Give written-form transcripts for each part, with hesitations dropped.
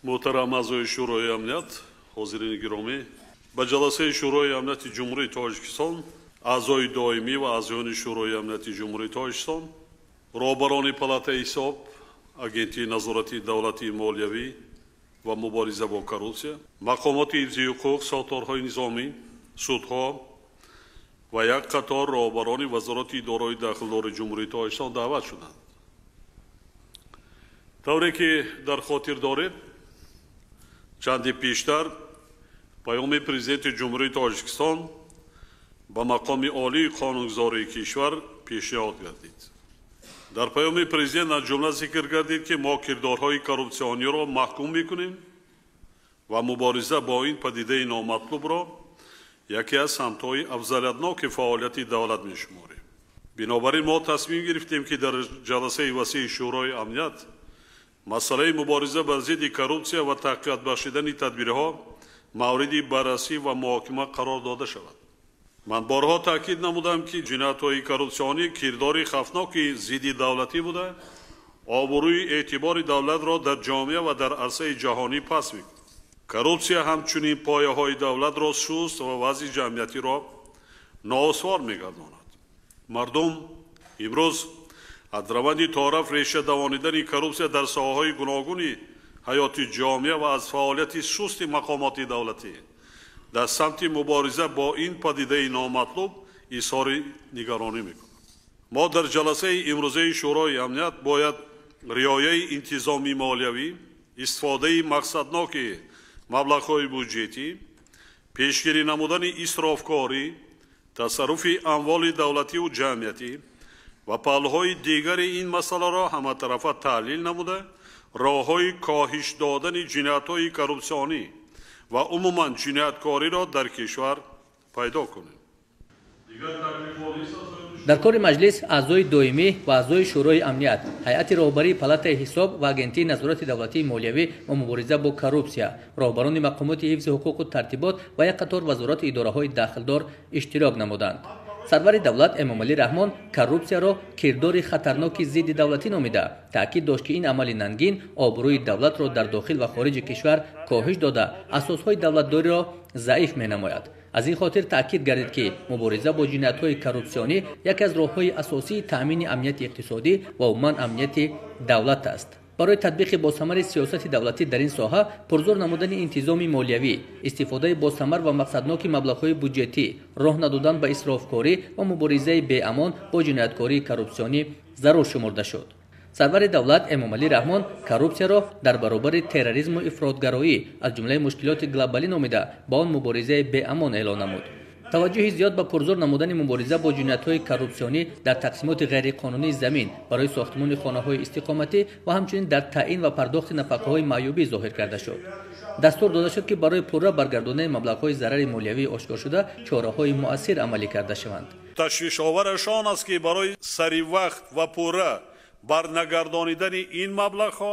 Муҳтарам аъзои Шӯрои Амният, ҳозирини гиромӣ, ба ҷаласаи Шӯрои Амнияти Ҷумҳурии Тоҷикистон аъзои доимӣ ва аъзоёни Шӯрои Амнияти Ҷумҳурии Тоҷикистон, роҳбарони Палатаи ҳисоб, Агентии назорати давлатии молиявӣ ва мубориза бо коррупсия, мақомоти ҳифзи ҳуқуқ, сохторҳои низомӣ, судҳо ва як қатор роҳбарони вазорати идораҳои дахлдори Ҷумҳурии Тоҷикистон даъват шуданд. Тавре ки дар хотир доред, чанде пештар паёми Президенти Ҷумҳурии Тоҷикистон ба мақоми олии қонунгузории кишвар пешниҳод гардид. Дар паёми президент аз ҷумла зикр гардид, ки мо кирдорҳои коррупсиониро маҳкум мекунем ва мубориза бо ин падидаи номатлубро яке аз самтҳои афзалиятноки фаъолияти давлат мешуморем. Бинобар ин мо тасмим гирифтем, ки дар ҷаласаи васеи Шӯрои Амният масъалаи мубориза бар зидди коррупсия ва тақвият бахшидани тадбирҳо мавриди баррасӣ ва муҳокима қарор дода шавад. Ман борҳо таъкид намудам, ки ҷиноятҳои коррупсионӣ кирдори хавфноки зидди давлатӣ буда, обрӯи эътибори давлатро дар ҷомеа ва дар арсаи ҷаҳонӣ паст мекунад. Коррупсия ҳамчунин пояҳои давлатро суст ва вазъи ҷамъиятиро ноусвор мегардонад. Мардум имрӯз аз раванди тораф реша давонидани коррупсия дар соҳаҳои гуногуни ҳаёти ҷомеа ва аз фаъолияти сусти мақомоти давлатӣ дар самти мубориза бо ин падидаи номатлуб изҳори нигаронӣ мекунад. Мо дар ҷаласаи имрӯзаи Шӯрои Амният бояд риояи интизоми молиявӣ, истифодаи мақсадноки маблағҳои буҷетӣ, пешгирӣ намудани исрофкорӣ, тасарруфи амволи давлативу ҷамъиятӣ ва паҳлӯҳои дигари ин масъаларо ҳаматарафа таҳлил намуда, роҳҳои коҳиш додани ҷиноятҳои коррупсионӣ ва умуман ҷинояткориро дар кишвар пайдо кунем. Дар кори маҷлис аъзои доимӣ ва аъзои Шӯрои Амният, ҳайати роҳбарии Палатаи ҳисоб ва Агентии назорати давлатии молиявӣ ва мубориза бо коррупсия, роҳбарони мақомоти ҳифзи ҳуқуқу тартибот ва як қатор вазорату идораҳои дахлдор иштирок намуданд. Сарвари давлат Эмомалӣ Раҳмон коррупсияро кирдори хатарноки зидди давлатӣ номида, таъкид дошт, ки ин амали нангин обрӯи давлатро дар дохил ва хориҷи кишвар коҳиш дода, асосҳои давлатдориро заиф менамояд. Аз ин хотир таъкид гардид, ки мубориза бо ҷиноятҳои коррупсионӣ яке аз роҳҳои асосии таъмини амнияти иқтисодӣ ва умуман амнияти давлат аст. Барои татбиқи босамари сиёсати давлатӣ дар ин соҳа, пурзӯр намудани интизоми молиявӣ, истифодаи босамар ва мақсадноки маблағҳои буҷетӣ, роҳ надодан ба исрофкорӣ ва муборизаи беамон бо ҷинояткории коррупсионӣ зарур шумурда шуд. Сарвари давлат Эмомалӣ Раҳмон коррупсияро дар баробари терроризму ифротгароӣ аз ҷумлаи мушкилоти глобалӣ номида, ба он муборизаи беамон эълон намуд. Таваҷҷӯҳи зиёд ба пурзӯр намудани мубориза бо ҷиноятҳои коррупсионӣ дар тақсимоти ғайриқонунии замин барои сохтмони хонаҳои истиқоматӣ ва ҳамчунин дар таъин ва пардохти нафақаҳои маъюбӣ зоҳир карда шуд. Дастур дода шуд, ки барои пурра баргардонии маблағҳои зарари молиявии ошкоршуда чораҳои муассир амалӣ карда шаванд. Ташвишовараш он аст, ки барои саривақт ва пурра барнагардонидани ин маблағҳо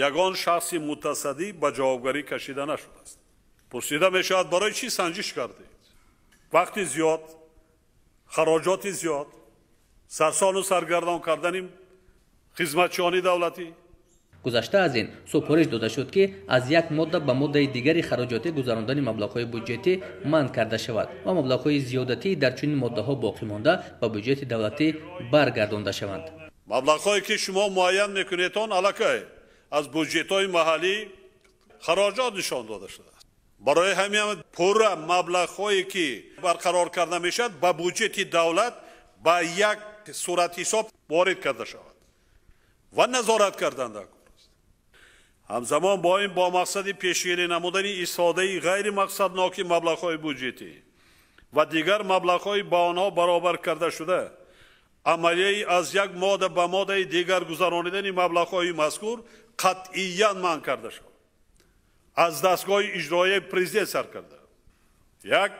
ягон шахси мутасаддӣ ба ҷавобгарӣ кашида нашудааст. Пурсида мешавад, барои чӣ санҷиш кардед? Вақти зиёд, хароҷоти зиёд, сарсону саргардон кардани хизматчиёни давлатӣ. Гузашта аз ин, супориш дода шуд, ки аз як модда ба моддаи дигари хароҷотӣ гузарондани маблағҳои буҷетӣ манъ карда шавад ва маблағҳои зиёдатӣ дар чунин моддаҳо боқӣ монда ба буҷети давлатӣ баргардонда шаванд. Маблағҳое ки шумо муайян мекунед, он аллакай аз буҷетҳои маҳаллӣ хароҷот нишон дода шудааст. Барои ҳамин пурра маблағҳое ки барқарор карда мешавад, ба буҷети давлат ба як суратҳисоб ворид карда шавад ва назорат кардан дар кор аст. Ҳамзамон бо ин, бо мақсади пешгирӣ намудани истифодаи ғайримақсадноки маблағҳои буҷетӣ ва дигар маблағҳои ба онҳо баробар карда шуда, амалияи аз як модда ба моддаи дигар гузаронидани маблағҳои мазкур қатъиян манъ карда шавад. Аз дастгоҳи иҷроияи президент сар карда як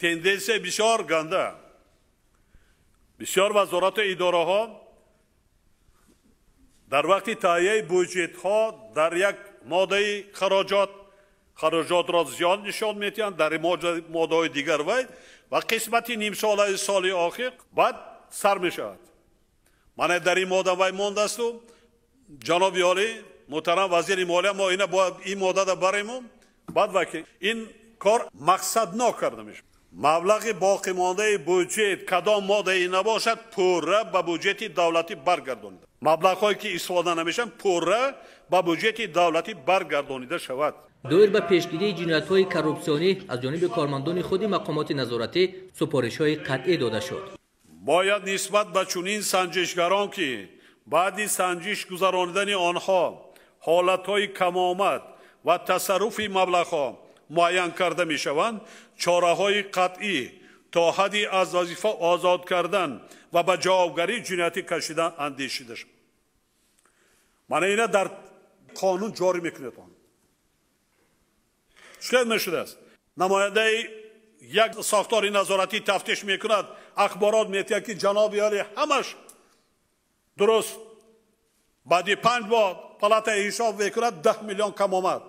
тенденсияи бисёр ганда, бисёр вазорату идораҳо дар вақти таҳияи буҷетҳо дар як моддаи хароҷот хароҷотро зиёд нишон медиҳанд, дар моддаҳои дигар вай ва қисмати нимсолаи соли охир баъд сар мешавад. Мана дар ин модда вай мондасту, ҷаноби олӣ, Муҳтарам вазири молия, мо ина бояд ин моддада барему, баъд ваки ин кор мақсаднок карда мешавад. Маблағи боқимондаи буҷет кадом моддае набошад, пурра ба буҷети давлатӣ баргардонида. Маблағҳое ки истифода намешаванд, пурра ба буҷети давлатӣ баргардонида шавад. Доир ба пешгирии ҷиноятҳои коррупсионӣ аз ҷониби кормандони худи мақомоти назоратӣ супоришҳои қатъӣ дода шуд. Бояд нисбат ба чунин санҷишгарон, ки баъди санҷиш гузаронидани онҳо ҳолатҳои камомад ва тасарруфи маблағҳо муайян карда мешаванд, чораҳои қатъӣ то ҳадди аз вазифа озод кардан ва ба ҷавобгарии ҷиноятӣ кашидан андешида шавад. Мана ина дар қонун ҷорӣ мекунед. Он чӣ мешудааст? Намояндаи як сохтори назоратӣ тафтиш мекунад, ахборот метиҳад, ки ҷаноби олӣ, ҳамаш дуруст. Баъди 5 моҳ палатаи ҳисоб мекунад, 10 миллион кам омад.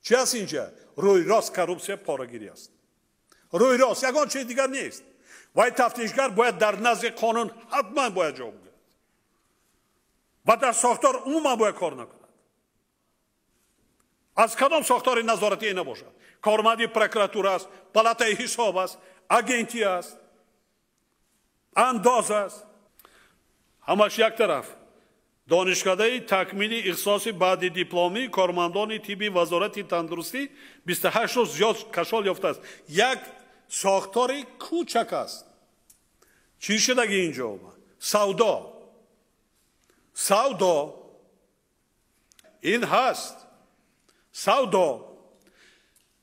Чи аст инҷа? Рӯи рост коррупсия, порагирӣ аст. Рӯи рост, ягон чизи дигар нест. Вай тафтишгар бояд дар назди қонун ҳатман бояд ҷавоб гӯяд ва дар сохтор умуман бояд кор накунад, аз кадом сохтори назоратие набошад: корманди прокуратура аст, палатаи ҳисоб аст, агентӣ аст, андоз аст. Ҳамаш як тараф. Донишкадаи такмили ихтисоси баъди дипломии кормандони тибби Вазорати тандурустӣ 28 рӯз зиёд кашол ёфтааст. Як сохтори кӯчак аст. Чӣ шудаги инҷо? Савдо, савдо ин ҳаст, савдо.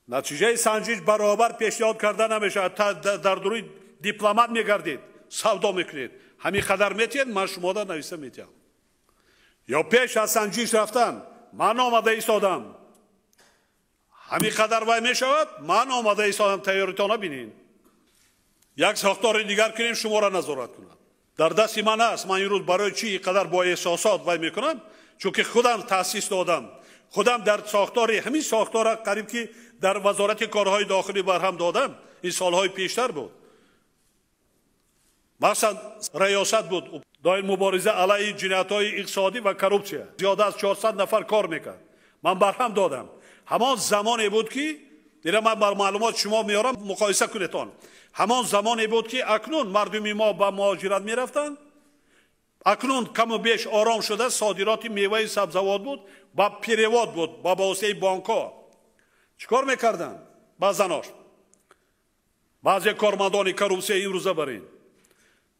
Натиҷаи санҷиш баробар пешниҳод карда намешавад. Дар дуруи дипломат мегардед, савдо мекунед. Ҳамин қадар метиҳед, ман шумода нависа метиҳам. Ё пеш аз санҷиш рафтан ман омада истодам, ҳамин қадар вай мешавад, ман омада истодам, тайёритона бинед. Як сохтори дигар кунем, шуморо назорат кунад. Дар дасти ман аст. Ман имрӯз барои чӣ ин қадар бо эҳсосот вай мекунам? Чунки худам таъсис додам, худам дар сохтори ҳамин сохтора қариб ки дар Вазорати корҳои дохилӣ барҳам додам. Ин солҳои пештар буд, мақсад раёсат буд доир мубориза алайҳи ҷиноятҳои иқтисодӣ ва коррупсия. Зиёда аз 400 нафар кор мекард, ман барҳам додам. Ҳамон замоне буд, ки ира ман бар маълумот шумо меорам, муқоиса кунедон. Ҳамон замоне буд, ки акнун мардуми мо ба муҳоҷират мерафтанд, акнун каму беш ором шуда, содироти меваи сабзавот буд, ба перевод буд, ба воситаи бонкҳо. Чӣ кор мекарданд баъзанош, баъзе кормандони коррупсия имрӯза? Бар ин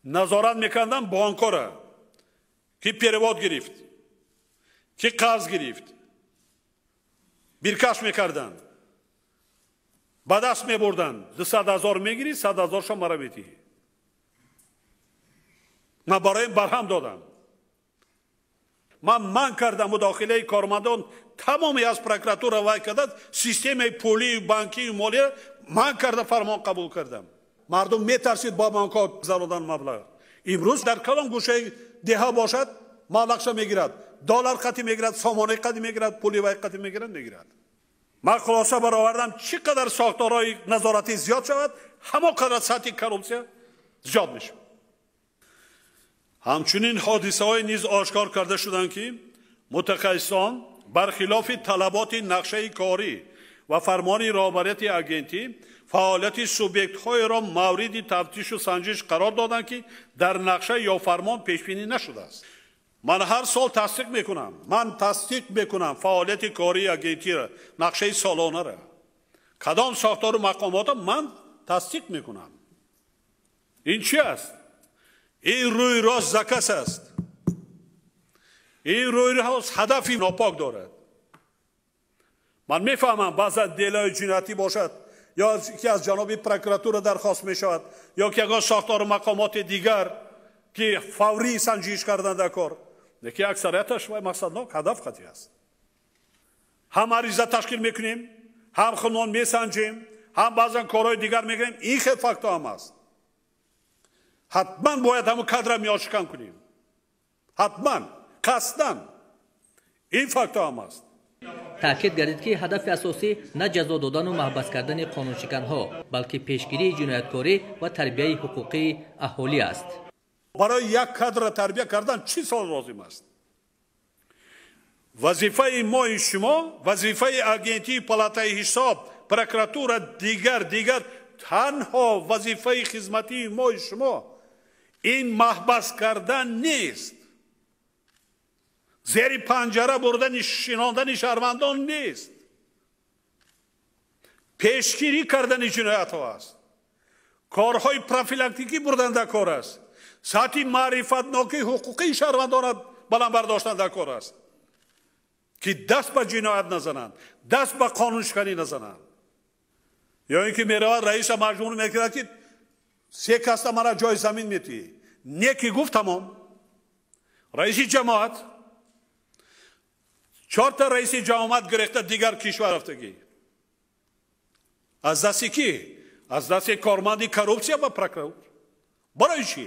назорат мекарданд бонкҳоро, ки перевод гирифт, ки қарз гирифт, биркаш мекарданд, ба даст мебурданд. 200 000 мегирӣ, 100 000-ша мара метиҳӣ. Ман барои ин барҳам додам. Ман манъ кардам мудохилаи кормандон тамоми аз прокуратура вай карда, системаи пулию банкию молия манъ карда, фармон қабул кардам. Мардум метарсид ба банкҳо гузародан маблағ. Имрӯз дар кадом гӯшаи деҳа бошад, маблағша мегирад, доллар қатӣ мегирад, сомонаи қатӣ мегирад, пули вай қатӣ мегирад, мегирад. Ман хулоса баровардам: чӣ қадар сохторҳои назоратӣ зиёд шавад, ҳамон қадар сатҳи коррупсия зиёд мешавад. Ҳамчунин ҳодисаҳое низ ошкор карда шуданд, ки мутахассисон бархилофи талаботи нақшаи корӣ ва фармони роҳбарияти агентӣ фаъолияти субъектҳоеро мавриди тафтишу санҷиш қарор доданд, ки дар нақша ё фармон пешбинӣ нашудааст. Ман ҳар сол тасдиқ мекунам, ман тасдиқ мекунам фаъолияти кории агентиро, нақшаи солонаро, кадом сохтору мақомотро ман тасдиқ мекунам. Ин чи аст? Ин рӯи рост заказ аст, ин рӯи рост ҳадафи нопок дорад. Ман мефаҳмам, баъзан делои ҷиноятӣ бошад ё ки аз ҷаноби прокуратура дархост мешавад, ё ки ягон сохтору мақомоти дигар, ки фаврӣ санҷиш кардан дар кор, лекин аксарияташ вай мақсаднок ҳадаф қатъӣ аст. Ҳам ариза ташкил мекунем, ҳам худмон месанҷем, ҳам баъзан корҳои дигар мекунем. Ин хел фактҳо ҳам аст. Ҳатман бояд ҳамун кадра миёншикан кунем, ҳатман қасдан. Ин фактҳо ҳам аст. Таъкид гардид, ки ҳадафи асосӣ на ҷазо додану маҳбас кардани қонуншиканҳо, балки пешгирии ҷинояткорӣ ва тарбияи ҳуқуқии аҳолӣ аст. Барои як кадра тарбия кардан чӣ сол лозим аст? Вазифаи мои шумо, вазифаи агентии палатаи ҳисоб, прокуратура, дигар танҳо вазифаи хизматии мои шумо ин маҳбас кардан нест, зери панҷара бурдани шинондани шаҳрвандон нест, пешгирӣ кардани ҷиноятҳо аст, корҳои профилактикӣ бурдан дар кор аст, сатҳи маърифатнокии ҳуқуқии шаҳрвандонро баланд бардоштан дар кор аст, ки даст ба ҷиноят назананд, даст ба қонуншиканӣ назананд. Ё ин ки меравад раиса маҷбур мекунад, ки се каста мара ҷои замин метиҳӣ, не ки гуфт тамом. Раиси ҷамоат чорта раиси ҷамоат гирехта дигар кишвар рафтагӣ. Аз дасти кӣ? Аз дасти корманди коррупсия ва прокурор. Барои чӣ?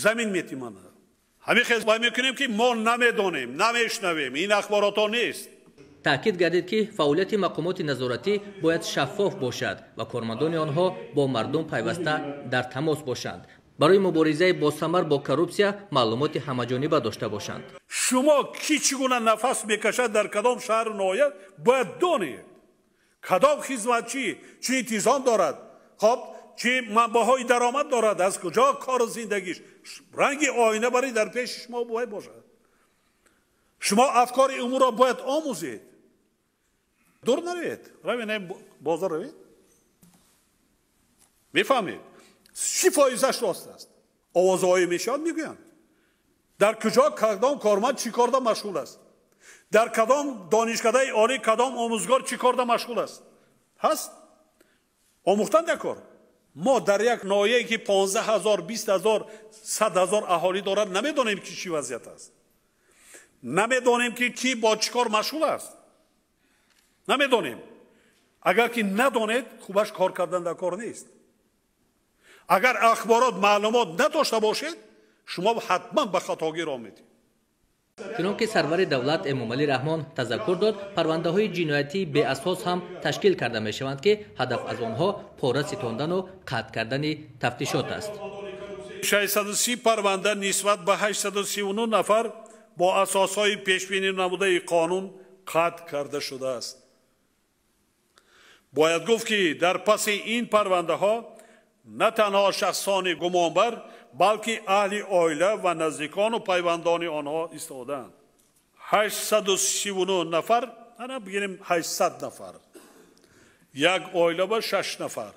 Замин мети мана. Ҳамин хел вай мекунем, ки мо намедонем, намешнавем, ин ахборотҳо нест. Таъкид гардид, ки фаъолияти мақомоти назоратӣ бояд шаффоф бошад ва кормандони онҳо бо мардум пайваста дар тамос бошанд. Барои муборизаи босамар бо коррупсия маълумоти ҳамаҷониба дошта бошанд. Шумо ки чӣ гуна нафас мекашад дар кадом шаҳру ноҳия бояд донед, кадом хизматчӣ чӣ интизом дорад, хоб чӣ манбаъҳои даромад дорад, аз куҷо кору зиндагиш, ранги оина бари дар пеши шумо бояд бошад. Шумо афкори умурро бояд омӯзед. Дур наравед, равед бозор равед, мефаҳмед чӣ фоизаш рост аст. Овозҳое мешавад, мегӯянд дар куҷо кадом корманд чӣ корда машғул аст, дар кадом донишкадаи олӣ кадом омӯзгор чӣ корда машғул аст. Ҳаст омӯхтан дар кор. Мо дар як ноҳияе ки 15 000, 20 000, 100 000 аҳолӣ дорад, намедонем ки чӣ вазъият аст, намедонем ки кӣ бо чӣ кор машғул аст, намедонем. Агар ки надонед, хубаш кор кардан дар кор нест. Агар ахборот маълумот надошта бошед, шумо ҳатман ба хатогӣ роҳ медиҳед. Чунон ки сарвари давлат Эмомалӣ Раҳмон тазаккур дод, парвандаҳои ҷиноятии беасос ҳам ташкил карда мешаванд, ки ҳадаф аз онҳо пора ситондану қатъ кардани тафтишот аст. 630 парванда нисбат ба 839 нафар бо асосҳои пешбинӣ намудаи қонун қатъ карда шудааст. Бояд гуфт, ки дар паси ин парвандаҳо на танҳо шахсони гумонбар, балки аҳли оила ва наздикону пайвандони онҳо истодаанд. 839 нафар, ана бигирем 800 нафар, як оила ба 6 нафар,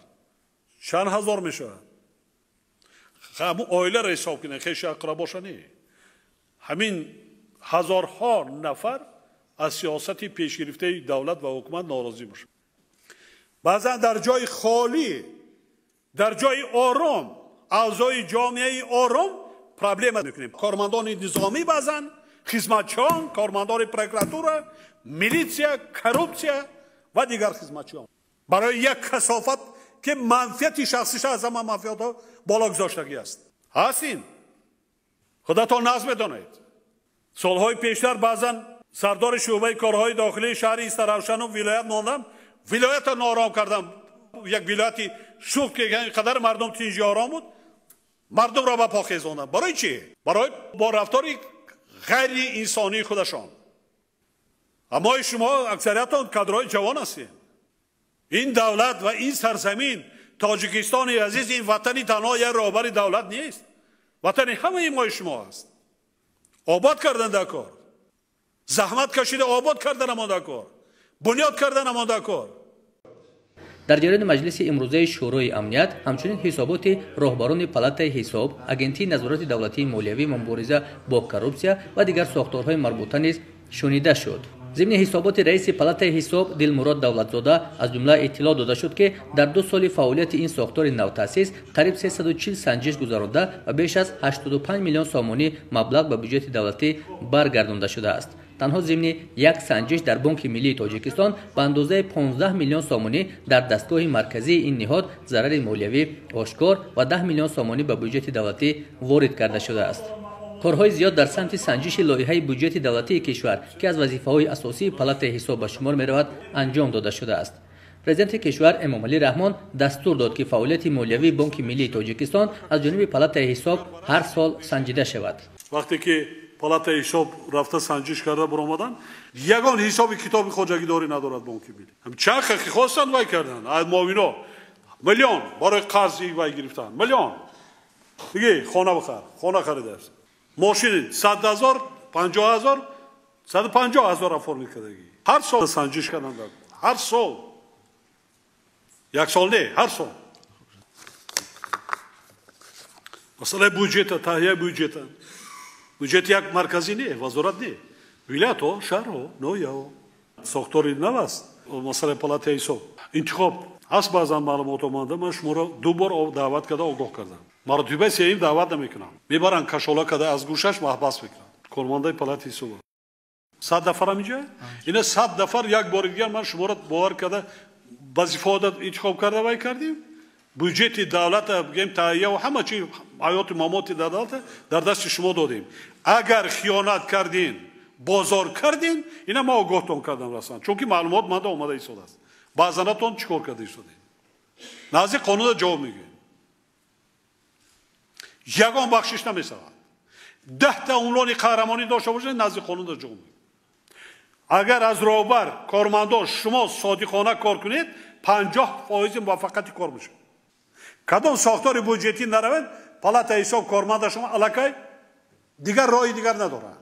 чанд ҳазор мешавад? Ҳамун оиларо ҳисоб кунед, хешу ақрабоша не. Ҳамин ҳазорҳо нафар аз сиёсати пешгирифтаи давлат ва ҳукумат норозӣ бошанд. Баъзан дар ҷои холӣ, дар ҷои ором, аъзои ҷомеаи ором проблема мекунем. Кормандони низомӣ баъзан, хизматчиён, кормандони прокуратура, милитсия, коррупсия ва дигар хизматчиён барои як касофат, ки манфиати шахсиша аз ҳама манфиатҳо боло гузоштагӣ аст. Ҳаст ин, худатон нағз медонед. Солҳои пештар баъзан сардори шӯъбаи корҳои дохилии шаҳри Истаравшану вилоят мондам, вилоятро ноором кардам. Як вилояти шух, ки қадар мардум тинҷи ором буд, мардумро ба по хезондам. Барои чӣ? Барои бо рафтори ғайриинсонии худашон. Аммои шумо аксариятон кадрҳои ҷавон ҳастед. Ин давлат ва ин сарзамин, Тоҷикистони азиз, ин ватани танҳо як роҳбари давлат нест, ватани ҳамаи мои шумо аст. Обод кардан дар кор, заҳмат кашида обод карданамон дар кор, бунёд карданамон дар кор. Дар ҷараёни маҷлиси имрӯзаи Шӯрои амният ҳамчунин ҳисоботи роҳбарони палатаи ҳисоб, агентии назорати давлатии молиявӣ, мубориза бо коррупсия ва дигар сохторҳои марбута низ шунида шуд. Зимни ҳисоботи раиси палатаи ҳисоб Дилмурод Давлатзода аз ҷумла иттилоъ дода шуд, ки дар 2 соли фаъолияти ин сохтори навтаъсис қариб 340 санҷиш гузаронда ва беш аз 85 миллион сомонӣ маблағ ба бюҷети давлатӣ баргардонда шудааст. Танҳо зимни як санҷиш дар Бонки миллии Тоҷикистон ба андозаи 15 миллион сомонӣ дар дастгоҳи марказии ин ниҳод зарари молиявӣ ошкор ва 10 миллион сомонӣ ба бюҷети давлатӣ ворид карда шудааст. Корҳои зиёд дар самти санҷиши лоиҳаи буҷети давлатии кишвар, ки аз вазифаҳои асосии палатаи ҳисоб ба шумор меравад, анҷом дода шудааст. Президенти кишвар Эмомалӣ Раҳмон дастур дод, ки фаъолияти молиявии Бонки миллии Тоҷикистон аз ҷониби палатаи ҳисоб ҳар сол санҷида шавад. Вақте ки палатаи ҳисоб рафта санҷиш карда баромадан, ягон ҳисоби китоби хоҷагидорӣ надорад бонки миллӣ. Чанд ки хостанд вай карданд, аз муовино миллион барои қарзи вай гирифтанд, миллион. Диге хона бихар, хона харидааст. Мошин 100 000, 50 000, 150 000 оформи кардагӣ. Ҳар сол санҷиш карданд, ҳар сол. Як сол не, ҳар сол. Масъалаи буҷета, таҳияи буҷета. Буҷет як марказӣ не, вазорат не. Вилоятҳо, шаҳрҳо, ноҳияҳо. Сохтори нав аст. Масъалаи палатаи ҳисоб. Интихоб ҳаст, баъзан маълумот омада, ман шуморо 2 бор даъват карда огоҳ кардам. Маротибаи сеюм даъват намекунам. Мебаранд кашола карда аз гӯшаш маҳбас мекунанд. Кормандаи палатаи ҳисоб. 100 нафарам инҷа? Ина 100 нафар як бори дигар ман шуморо бовар карда вазифаҳода интихоб карда вай кардем. Буҷети давлата бигем таҳия ва ҳама чи ҳаёти мамоти давлата дар дасти шумо додем. Агар хиёнат кардин, бозор кардин, ина ма огоҳтон кардам расман, чунки маълумот манда омада истодааст. Баъзанатон чӣ кор карда истодед? Назди қонуна ҷавоб мегӯед. Ягон бахшиш намешавад. 10 та унвони қаҳрамонӣ дошта бошед, назди қонуна ҷавоб мегӯед. Агар аз роҳбар кормандон шумо содиқона кор кунед, 50% муваффақияти кор мешавад. Кадом сохтори буҷетӣ наравед, палатаи ҳисоб корманда шумо аллакай дигар роҳи дигар надорад.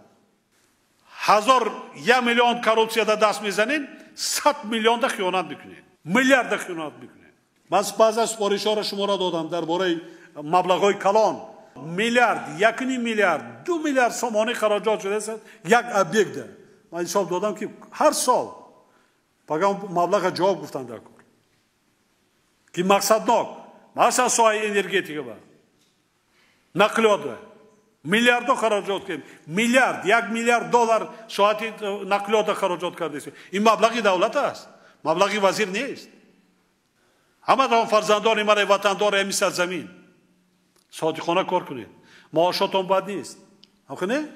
1000 миллион коррупсияда даст мезанед, 100 миллионда хиёнат мекунед, миллиарда хиёнат мекунед. Ман баъзан супоришҳоро шуморо додам дар бораи маблағҳои калон. Миллиард, 1,5 миллиард, 2 миллиард сомонӣ хароҷот шудааст як объектда. Ман ҳисоб додам ки ҳар сол пагам маблаға ҷавоб гуфтанд дар кор. Ки мақсаднок, масалан соҳаи энергетика ба, нақлиёт ба, миллиардо хароҷот кардем, миллиард, 1 миллиард доллар соати нақлиёта хароҷот кардем. Ин маблағи давлат аст, маблағи вазир нест. Ҳамаатон фарзандони маро ватандори ҳамин сарзамин. Содиқона кор кунед. Маошотон бад нест. Ҳамхел не?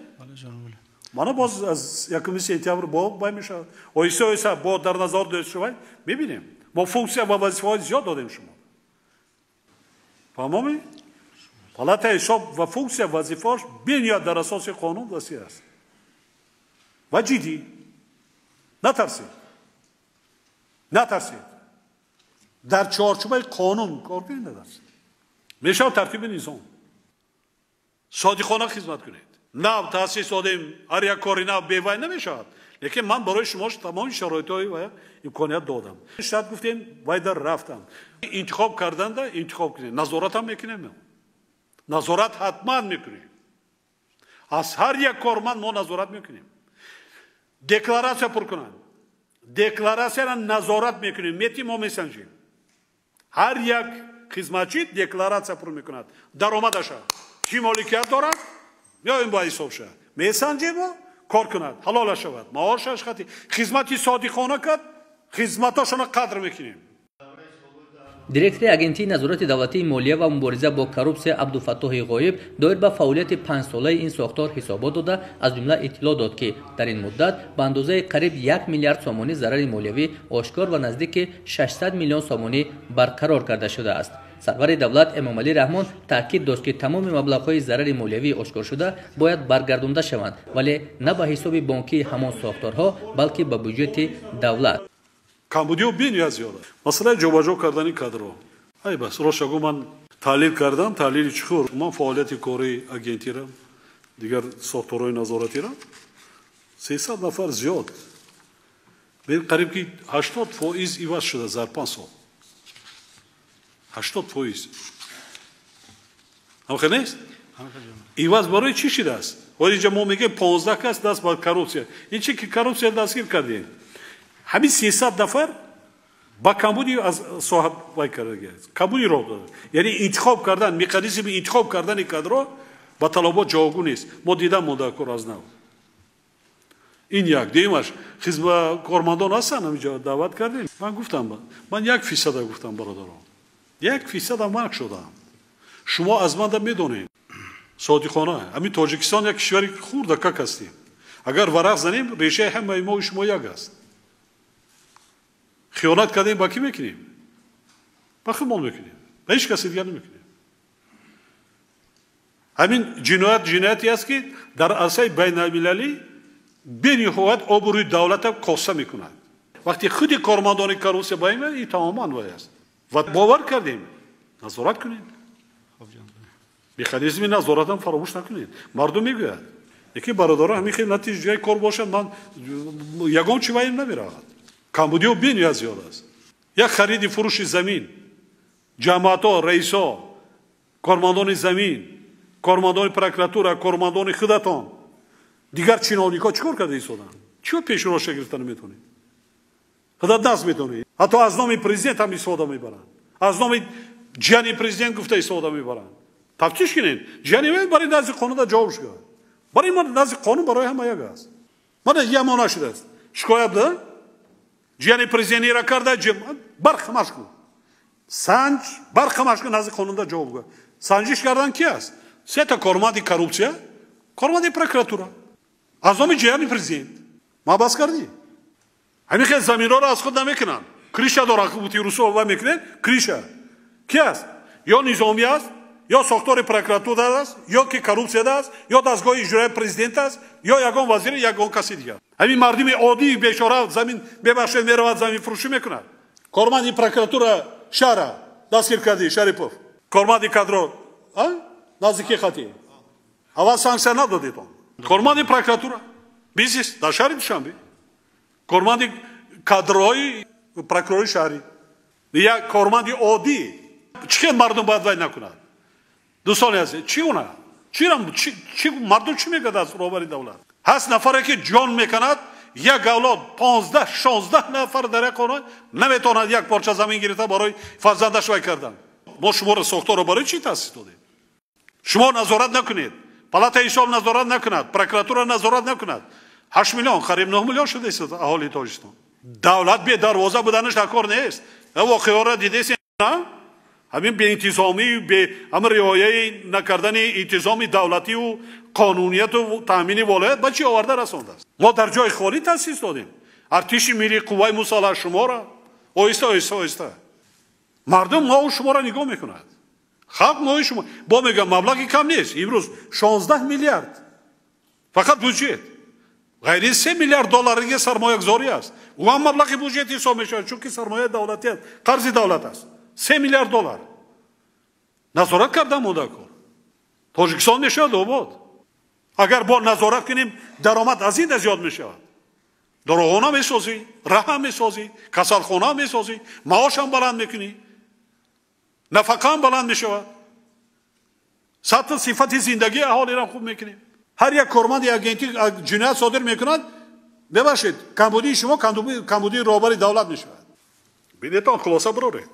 Мана боз аз 1 сентябр бо бай мешавад. Оҳиста оҳиста бо дар назар дошта шавад, мебинем. Мо функсия ва вазифаҳои зиёд додем шумо. Фаҳмомед? Палатаи ҳисоб ва функсия вазифааш бениҳоят дар асоси қонун васеъ аст. Ва ҷиддӣ. Натарсед. Натарсед. Дар чорчӯбаи қонун кор кунед, натарсед. Мешавад тартиби низом. Содиқона хизмат кунед. Нав таъсис додем, ҳар як кори нав бевай намешавад. Лекин ман барои шумо тамоми шароитҳои ва имконият додам. Штат гуфтем, вай дар рафтам. Интихоб карданда интихоб кунед. Назорат ҳам мекунем. Назорат ҳатман мекунем. Аз ҳар як корманд мо назорат мекунем. Декларатсия пур кунанд. Декларатсияро назорат мекунем. Мети мо месанҷем. Ҳар як хизматчӣ декларатсия пур мекунад. Даромадаша. Чӣ моликият дорад? Меоем ба ҳисобша. Месанҷем, кор кунад, ҳалола шавад, маошаш хати. Хизмати содиқона кард, хизматошона қадр мекунем. Директори Агентии назорати давлатии молия ва мубориза бо коррупсия Абдуфаттоҳи Ғоиб доир ба фаъолияти 5-солаи ин сохтор ҳисобот дода, аз ҷумла иттилоъ дод, ки дар ин муддат ба андозаи қариб 1 миллиард сомонӣ зарари молиявӣ ошкор ва наздики 600 миллион сомонӣ барқарор карда шудааст. Сарвари давлат Эмомалӣ Раҳмон таъкид дошт, ки тамоми маблағҳои зарари молиявӣ ошкоршуда бояд баргардонда шаванд, вале на ба ҳисоби бонкии ҳамон сохторҳо, балки ба буҷети давлат. Камбудиҳо бениҳоят зиёд аст. Масъалаи ҷобаҷо кардани кадрҳо. Ай бас, рост гӯ, ман таҳлил кардам, таҳлили чӣ хӯр? Ман фаъолияти кории агентиро, дигар сохторҳои назоратиро 300 нафар зиёд. Қариб ки 80% иваз шуда дар 5 сол. 80%. Ҳамхел нест? Иваз барои чӣ шудааст? Ҳоло инҷа мо мегӯем 15 кас даст ба коррупсия. Ин чи ки коррупсия дастгир кардем? Ҳамин 300 нафар ба камбуди аз соҳа вай кардагиаст. Камбуди роҳ додад. Яъне интихоб кардан, механизми интихоб кардани кадрҳо ба талабот ҷавобгӯ нест. Мо дидам мондакор аз нав. Ин як. Дуюмаш, кормандон ҳастанд, ҳаминҷо даъват кардем. Ман гуфтам, ман 1% гуфтам, бародарон. 1% марк шудам. Шумо аз манда медонед. Содиқона, ҳамин Тоҷикистон як кишвари хурдакак ҳастем. Агар варақ занем, решаи ҳамаи мо шумо як аст. Хиёнат кардем, ба кӣ мекунем? Ба худмон мекунем. Ба ҳеҷ каси дигар намекунем. Ҳамин ҷиноят ҷинояте аст, ки дар арсаи байналмилалӣ бениҳоят обрӯи давлата коста мекунад. Вақте худи кормандони коррупсия ба ин тамоман вай аст. Ва бовар кардем, назорат кунед. Механизми назоратам фаромӯш накунед. Мардум мегӯяд, яке бародарон ҳамин хел натиҷаи кор бошад, ман ягон чи ваем намеравад. Камбудиҳо бениҳоят зиёд аст. Як хариди фурӯши замин, ҷамоатҳо, раисо, кормандони замин, кормандони прокуратура, кормандони худатон, дигар чиновникҳо чӣ кор карда истоданд? Чӣ пеши роша гирифта наметавонед? Худат даст метавонед. Ҳатто аз номи президент ҳам истифода мебаранд. Аз номи ҷияни президент гуфта истифода мебаранд. Тафтиш кунед. Ҷияни вай барои назди қонунда ҷавоб шуд. Барои ман назди қонун барои ҳама як аст. Мана ямон нашудааст. Шикоят да? Ҷияни президентира карда, бархамаш кун. Санҷ, бархамаш кун, назди қонунда ҷавоб гӯ. Санҷиш кардан ки аст? Сета корманди коррупсия, корманди прокуратура. Аз номи ҷияни президент. Ма бас кардӣ. Ҳамин хел заминҳоро аз худ намекунанд. Криша доранд, бути русо ва мекунанд, криша. Ки аст? Ё низомӣ аст, ё сохтори прокуратура аст, ё ки коррупсия аст, ё дастгоҳи иҷроияи президент аст, ё ягон вазир, ягон каси дигар. Ҳамин мардуми оддии бечора замин бебахшед меравад, замин фурӯшӣ мекунад. Корманди прокуратура шаҳра дастгир кардӣ, Шарипов. Корманди кадро, наздики хати. Аввал санксия надодед он. Корманди прокуратура, бизнес дар шаҳри Душанбе. Корманди кадрои прокурори шаҳрӣ. Як корманди оддӣ. Чӣ хел мардум бояд вай накунад? Дӯстони азиз, чӣ гуна? Чӣ мардум чӣ мегӯяд аз роҳбари давлат? Ҳаст нафаре ки ҷон мекунад, як авлод 15-16 нафар дар як хона наметавонад як порча замин гирифта барои фарзандаш вай кардан. Мо шуморо сохторро барои чӣ таъсис додем? Шумо назорат накунед, палатаи ҳисоб назорат накунад, прокуратура назорат накунад. 8 миллион, қариб 9 миллион шудааст аҳолии Тоҷикистон. Давлат бедарвоза буданаш дар кор нест. Воқеаро дидесен, ҳамин беинтизомӣ, ҳамин риояи накардани интизоми давлативу қонунияту таъмини волоят ба чӣ оварда расондааст? Мо дар ҷои холӣ таъсис додем. Артиши миллӣ, қувваи мусаллаҳ шуморо оҳиста, оҳиста, оҳиста. Мардум мову шуморо нигоҳ мекунад. Халқ мои шумо. Бо мегӯям, маблағи кам нест. Имрӯз 16 миллиард фақат буҷет. Ғайри 3 миллиард доллариги сармоягузорӣ аст. Ӯ ҳам маблағи буҷет ҳисоб мешавад, чунки сармояи давлатӣ аст, қарзи давлат аст. 3 миллиард доллар. Назорат кардан монда кор. Тоҷикистон мешавад обод. Агар бо назорат кунем, даромад аз ин зиёд мешавад. Дорухона месозӣ, раҳа месозӣ, касалхона месозӣ, маошам баланд мекунӣ, нафақаам баланд мешавад. Сатҳу сифати зиндагии аҳолиро хуб мекунем. Ҳар як корманди агентӣ ҷиноят содир мекунад, бебахшед, камбудии шумо камбудии роҳбари давлат мешавад. Бинетон, хулоса бароред.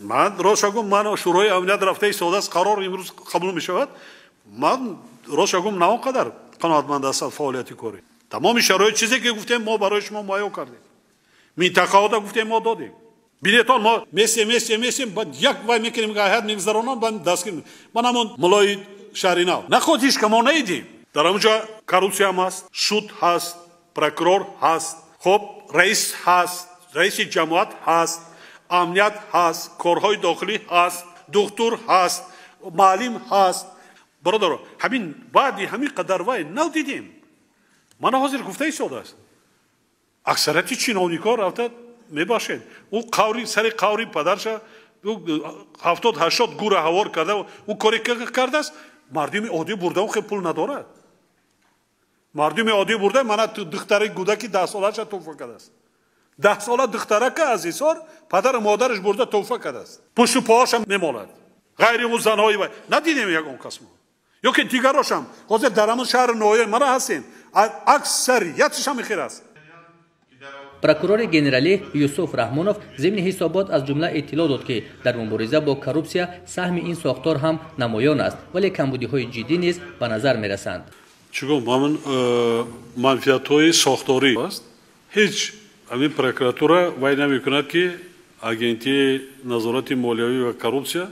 Ман рост шагум, ман шӯрои амният рафта истодааст, қарор имрӯз қабул мешавад. Ман рост шагум, на он қадар қаноатманд ҳастам фаъолияти корӣ. Тамоми шароит чизе ки гуфтем, мо барои шумо муҳайё кардем. Минтақаҳода гуфтем, мо додем. Билетон мо месем, месем, месем, баъд як вай мекунем, ҳайат мегузаронам, баъд дастгир. Ман ҳамон мулои шаҳри нав. Наход ҳеч ка мо наидем. Дар ҳамон ҷо коррупсия ҳам ҳаст, суд ҳаст, прокурор ҳаст, хоб раис ҳаст, раиси ҷамоат ҳаст, амният ҳаст, корҳои дохилӣ ҳаст, духтур ҳаст, маълим ҳаст. Бародаро, ҳамин баъди ҳамин қадар вай нав дидем. Мана ҳозир гуфта истодааст. Аксарияти чиновникҳо рафта мебахшед. Ӯ қаври сари қаври падарша 70-80 гура ҳавор карда, ӯ коре кардааст. Мардуми оддӣ бурда ӯ хел пул надорад. Мардуми оддӣ бурда мана духтари гудаки 10 солаша туҳфа кардааст. 10 сола духтарака аз ҳисор падару модараш бурда туҳфа кардааст. Пушту поҳошам мемолад. Ғайри ӯ занҳои вай надидем ягон кас мо. Ё ки дигарошам ҳозир дар ҳамон шаҳри ноҳияи мана ҳастем, аксарияташ ҳам хир аст. Прокурори генералӣ Юсуф Раҳмонов зимни ҳисобот аз ҷумла иттилоъ дод, ки дар мубориза бо коррупсия саҳми ин сохтор ҳам намоён аст, вале камбудиҳои ҷиддӣ низ ба назар мерасанд. Чӣ гуфт, ҳамин манфиатҳои сохторӣ аст. Ҳеҷ ҳамин прокуратура вай намекунад, ки агентии назорати молиявӣ ва коррупсия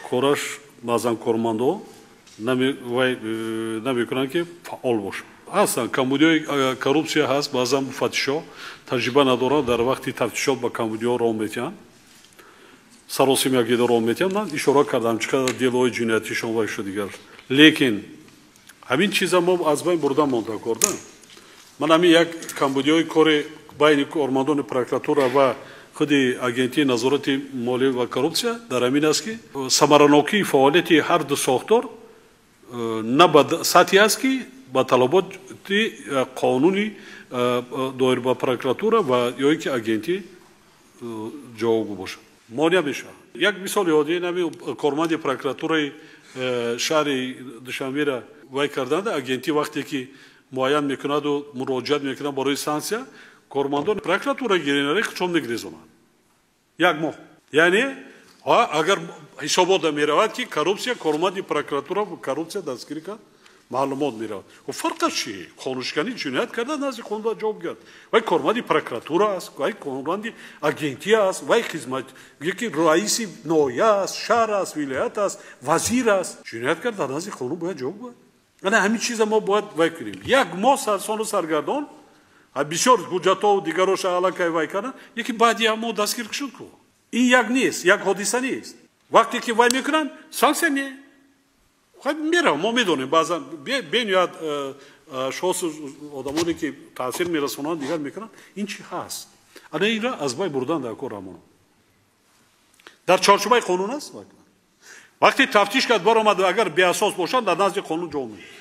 кораш баъзан кормандо вай намекунанд, ки фаъол бошад. Ҳастанд камбудиҳои коррупсия ҳаст, баъзан муфаттишҳо таҷриба надоранд, дар вақти тафтишот ба камбудиҳо роҳ метиҳанд. Саросимягидаро метиҳам, ман ишора кардам, чӣ қадар делои ҷиноятишон вай шуд дигар. Лекин ҳамин чиза мо аз байн бурда монда корда. Ман ҳамин як камбудиҳои кори байни кормандони прокуратура ва худи агентии назорати молия ва коррупсия дар ҳамин аст, ки самаранокии фаъолияти ҳар ду сохтор на ба сатҳе аст, ки ба талаботи қонуни доир ба прокуратура ва ё ин ки агентӣ ҷавобгӯ бошад. Монеа мешавад. Як мисоли оддӣ, ҳамин корманди прокуратураи шаҳри Душанберо вай карданд, агентӣ вақте ки муайян мекунаду муроҷиат мекунад барои санксия, кормандони прокуратура генералӣ чон мегирезонанд як моҳ. Яъне агар ҳисобота меравад, ки коррупсия, корманди прокуратура коррупсия дастгирӣ кард, маълумот меравад. Фарқаш чи? Қонуншиканӣ ҷиноят карда, назди қонун бояд ҷавоб гирад. Вай корманди прокуратура аст, вай корманди агентӣ аст, вай хизмат яки раиси ноҳия аст, шаҳр аст, вилоят аст, вазир аст. Ҷиноят кард, дар назди қонун бояд ҷавоб гӯяд. Ана ҳамин чиза мо бояд вай кунем. Як моҳ сарсону саргардон, бисёр ҳуҷҷатҳо дигароша аллакай вай карданд, яки баъди як моҳ дастгир шуд ку. Ин як нест, як ҳодиса нест. Вақте ки вай мекунанд, санксия не. Меравам, мо медонем, баъзан бениҳоят шохсу одамоне ки таъсир мерасонанд, дигар мекунанд, ин чи ҳаст? Ана инро аз бай бурдан дар кор рамон. Дар чорчӯбаи қонун аст. Вақте тафтиш кард баромад, агар беасос бошад, дар назди қонун ҷавоб медиҳад.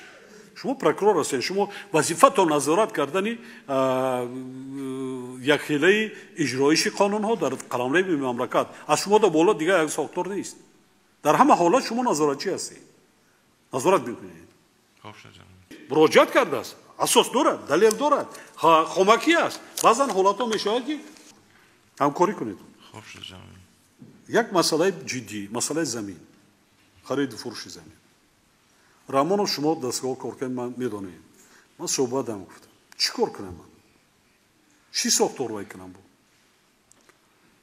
Шумо прокурор ҳастед, шумо вазифатон назорат кардани якхелаи иҷроиши қонунҳо дар қаламрави мамлакат. Аз шумо да боло дигар як сохтор нест. Дар ҳама ҳолат шумо назоратчӣ ҳастед. Назорат мекунед. Муроҷиат кардааст, асос дорад, далел дорад, хомакӣ аст. Баъзан ҳолатҳо мешавад, ки ҳамкорӣ кунед. Як масъалаи ҷиддӣ, масъалаи замин, хариду фурӯши замин. Рамонов, шумо дастгоҳ кор кунед, ман медонем. Ман суҳбатам гуфтам. Чӣ кор кунам ман? Чӣ сохтор вай кунам бо?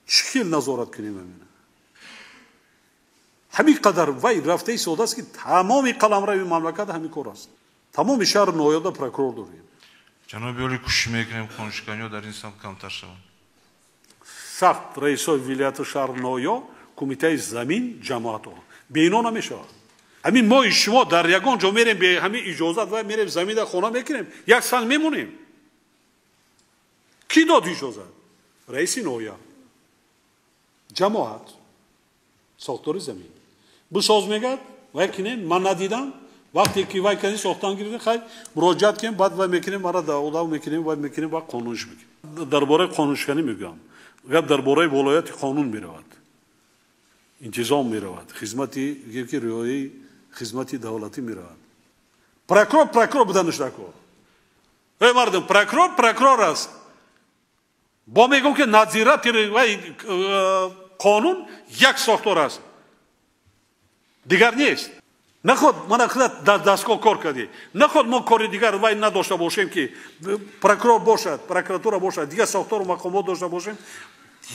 Чӣ хел назорат кунем амина? Ҳамин қадар вай рафта истодааст, ки тамоми қаламрави мамлакат ҳамин кор аст. Тамоми шаҳру ноҳияда прокурор дорем. Ҷаноби олӣ, кӯшиш мекунем қонуншиканиҳо дар ин самт камтар шаванд. Сахт раисои вилояту шаҳру ноҳиё, кумитаи замин, ҷамоатҳо. Бе ино намешавад. Ҳамин мои шумо дар ягон ҷо мерем, бе ҳамин иҷозат вай мерем, замина хона мекунем, як санг мемонем. Кӣ дод иҷозат? Раиси ноҳия, ҷамоат, сохтори замин. Бисоз мегӯяд, вай кинем, ман надидам. Вақте ки вай кани сохтан гирифтем, хай муроҷиат кунем, баъд вай мекунем, мара даъват мекунем, вай мекунем, вай қонунш мекунем. Дар бораи қонуншиканӣ мегӯям. Гап дар бораи волояти қонун меравад, интизом меравад, хизмати ки риояи хизмати давлатӣ меравад. Прокурор прокурор буданаш дар кор. Эй мардум, прокурор прокурор аст. Бо мегӯм, ки надзиратели вай қонун як сохтор аст, дигар нест. Наход мана худат дар дастгоҳ кор кардӣ, наход мо кори дигар вай надошта бошем, ки прокурор бошад, прокуратура бошад, дигар сохтору мақомот дошта бошем.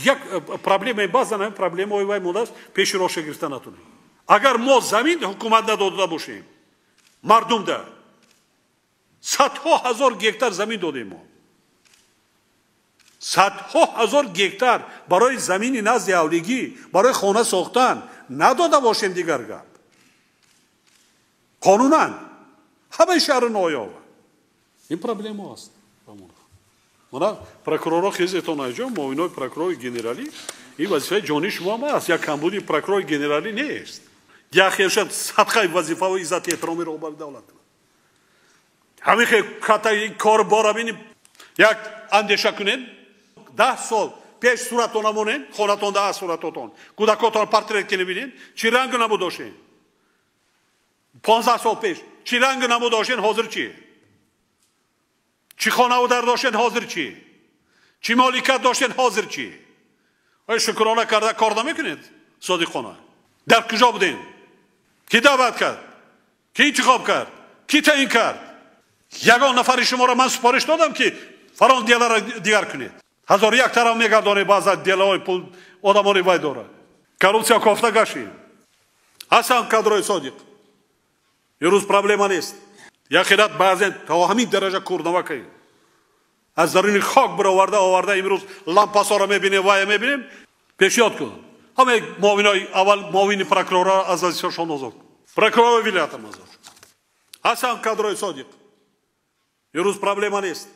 Як проблемаи баъзан ҳамин проблемаҳои вай мондааст, пеши роҳша гирифта натонем. Агар мо замин ҳукумат надода бошем, мардумда садҳо ҳазор гектар замин додем, мо садҳо ҳазор гектар барои замини назди ҳавлигӣ, барои хона сохтан надода бошем, дигар гап. Қонунан ҳамаи шаҳру ноҳияҳо ин проблема аст. Мана прокурорҳо хезетон айҷо, муовинои прокурори генералӣ, ин вазифаи ҷонии шумо ҳам аст. Як камбуди прокурори генералӣ нест. Як хелшад садқаи вазифаҳои иззати эҳтироми роҳбари давлат. Ҳамин хел ката кор бора бини, як андеша кунед, 10 сол пеш суратон намонед, хонатон да суратотон, кӯдакотон портрет ки бинед, чӣ ранг набуд доштем? 15 сол пеш чӣ ранг набуд доштем, ҳозир чӣ? Чӣ хонаву дар доштед, ҳозир чӣ? Чӣ моликат доштед, ҳозир чӣ? Оё шукрона карда кор намекунед? Содиқона дар куҷо будем? Кӣ даъват кард? Кӣ интихоб кард? Кӣ таъин кард? Ягон нафари шуморо ман супориш додам, ки фалон деларо дигар кунед? Ҳазору як тараф мегардонед, баъза делаҳои пул одамони вай дорад. Коррупсия кофта гаштем. Ҳастанд кадрои содиқ, имрӯз проблема нест. Яхират баъзен то ҳамин дараҷа курнава кардем, аз даруни хок бароварда оварда, имрӯз лампасоро мебинем, вая мебинем. Пешниҳод кун, Ҳамаи муовинои аввал муовини прокурорро аз вазифашон озод, прокурори вилоятам озод. Ҳастанд кадрои содиқ. Имрӯз проблема нест.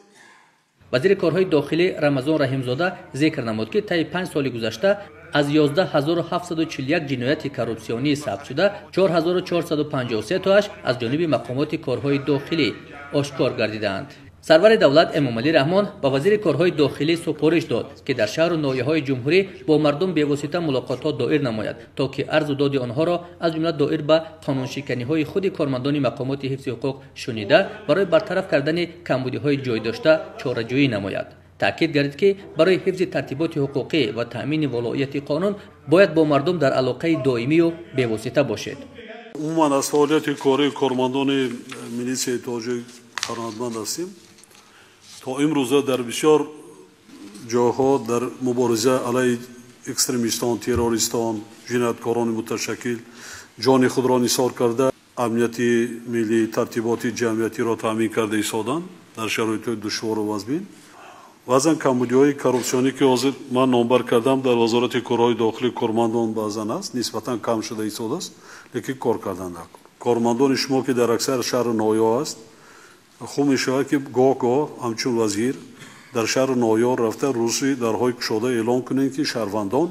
Вазири корҳои дохилӣ Рамазон Раҳимзода зикр намуд, ки таи 5 соли гузашта аз 11741 ҷинояти коррупсионӣ сабт шуда, 4453 тоаш аз ҷониби мақомоти корҳои дохилӣ ошкор гардидаанд. Сарвари давлат Эмомалӣ Раҳмон ба вазири корҳои дохилӣ супориш дод, ки дар шаҳру ноҳияҳои ҷумҳурӣ бо мардум бевосита мулоқотҳо доир намояд, то ки арзу доди онҳоро аз ҷумла доир ба қонуншиканиҳои худи кормандони мақомоти ҳифзи ҳуқуқ шунида, барои бартараф кардани камбудиҳои ҷой дошта чораҷӯӣ намояд. Таъкид гардид, ки барои ҳифзи тартиботи ҳуқуқӣ ва таъмини волоияти қонун бояд бо мардум дар алоқаи доимию бевосита бошед. Умуман аз фаъолияти кории кормандони милитсияи тоҷик қаноатманд ҳастем. То имрӯза дар бисёр ҷойҳо дар мубориза алайҳи экстремистон, террористон, ҷинояткорони муташаккил ҷони худро нисор карда, амнияти миллӣ, тартиботи ҷамъиятиро таъмин карда истоданд дар шароитҳои душвору вазмин. Баъзан камбудиҳои коррупсионӣ, ки ҳозир ман номбар кардам, дар вазорати корҳои дохилӣ кормандон баъзан аст, нисбатан кам шуда истодааст, лекин кор кардан накун. Кормандони шумо, ки дар аксар шаҳру ноҳияҳо аст, хуб мешавад, ки гоҳ-гоҳ ҳамчун вазир дар шаҳру ноҳияҳо рафта рӯзи дарҳои кушода эълон кунем, ки шаҳрвандон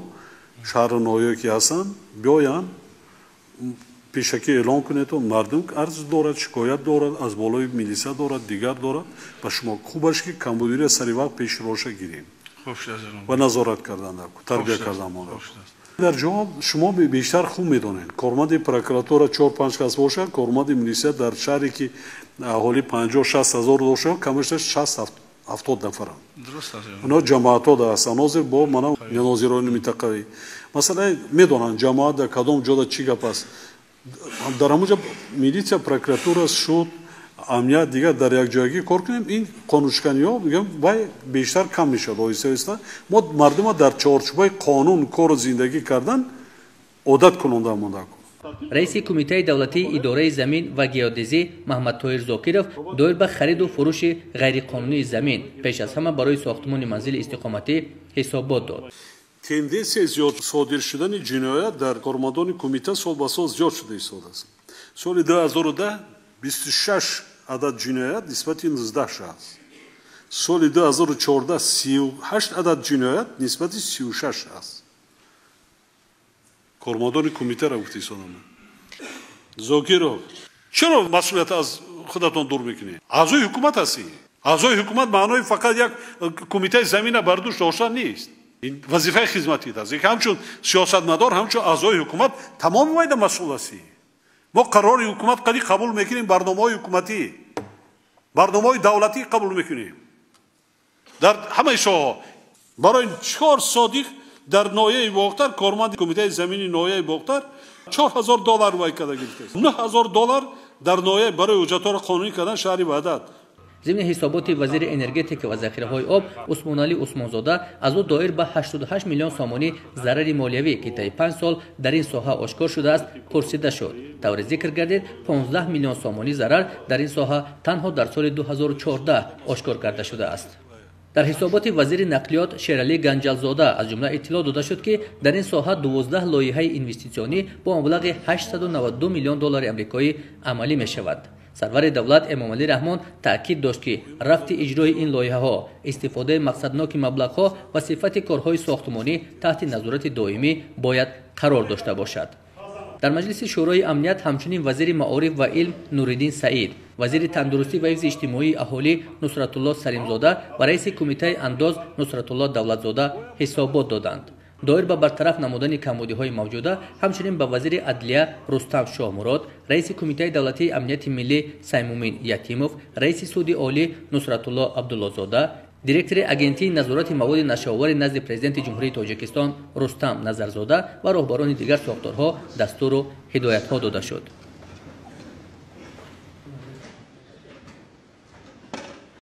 шаҳру ноҳияе ки ҳастанд биёянд, пешакӣ эълон кунед, то мардум арз дорад, шикоят дорад, аз болои милиса дорад, дигар дорад. Ба шумо хубаш, ки камбудиро сари вақт пешроша гирем ва назорат кардан, тарбия кардан монад. Дар ҷавоб шумо бештар хуб медонед, корманди прокуратура 4-5 кас бошад, корманди милисия дар шаҳре ки аҳолӣ 50-60 ҳазор бошад, камаш 60-70 нафаранд. Онҳо ҷамоатҳо ҳастанд. Ҳозир бо мана нозирони минтақавӣ масалан медонанд ҷамоат дар кадом ҷода чӣ гап аст. Дар ҳамонҷо милитсия, прокуратура, суд, амният дигар дар якҷоягӣ кор кунем, ин қонуншиканиҳо мегӯям вай бештар кам мешавад оҳиста оҳиста. Мо мардума дар чорчӯбаи қонун кору зиндагӣ кардан одат кунонда монда. Раиси Кумитаи давлатии идораи замин ва геодезӣ Маҳмадтоир Зокиров доир ба хариду фурӯши ғайриқонунии замин пеш аз ҳама барои сохтмони манзили истиқоматӣ ҳисобот дод. Тенденсияи зиёд содир шудани ҷиноят дар кормандони кумита сол ба сол зиёд шуда истодааст. Соли 2010 26 адад ҷиноят нисбати 19 шахс, соли 2014 38 адад ҷиноят нисбати 36 шахс. Кормандони кумитаро гуфта истодам. Зокиров, чаро масъулият аз худатон дур мекунед? Аъзои ҳукумат ҳастӣ. Аъзои ҳукумат маънои фақат як кумитаи замина бар дӯш доштан нест. Ин вазифаи хизматият аст. Ҳамчун сиёсатмадор, ҳамчун аъзои ҳукумат тамоми вайда масъул ҳастӣ. Мо қарори ҳукумат қади қабул мекунем, барномаҳои ҳукуматӣ, барномаҳои давлатӣ қабул мекунем дар ҳамаи соҳаҳо. Барои 4 содиқ дар ноҳияи Бохтар, корманди кумитаи замини ноҳияи Бохтар $4000 вай карда гирифтааст. $9000 дар ноҳия барои ҳуҷҷатҳоро қонунӣ кардан шаҳри Ваҳдат. Зимни ҳисоботи вазири энергетика ва захираҳои об Усмоналӣ Усмонзода аз ӯ доир ба 88 миллион сомонӣ зарари молиявӣ, ки таи 5 сол дар ин соҳа ошкор шудааст, пурсида шуд. Тавре зикр гардид, 15 миллион сомонӣ зарар дар ин соҳа танҳо дар соли 2014 ошкор карда шудааст. Дар ҳисоботи вазири нақлиёт Шералӣ Ганҷалзода аз ҷумла иттилоъ дода шуд, ки дар ин соҳа 12 лоиҳаи инвеститсионӣ бо маблағи 892 миллион доллари амрикоӣ амалӣ мешавад. Сарвари давлат Эмомалӣ Раҳмон таъкид дошт, ки рафти иҷрои ин лоиҳаҳо, истифодаи мақсадноки маблағҳо ва сифати корҳои сохтмонӣ таҳти назорати доимӣ бояд қарор дошта бошад. Дар маҷлиси Шӯрои амният ҳамчунин вазири маориф ва илм Нуриддин Саид, вазири тандурустӣ ва ҳифзи иҷтимоии аҳолӣ Нусратулло Салимзода ва раиси кумитаи андоз Нусратулло Давлатзода ҳисобот доданд. Доир ба бартараф намудани камбудиҳои мавҷуда ҳамчунин ба вазири адлия Рустам Шоҳмурод, раиси кумитаи давлатии амнияти миллӣ Саймумин Ятимов, раиси суди олӣ Нусратулло Абдуллозода, директори агентии назорати маводи нашъаовари назди президенти Ҷумҳурии Тоҷикистон Рустам Назарзода ва роҳбарони дигар сохторҳо дастуру ҳидоятҳо дода шуд.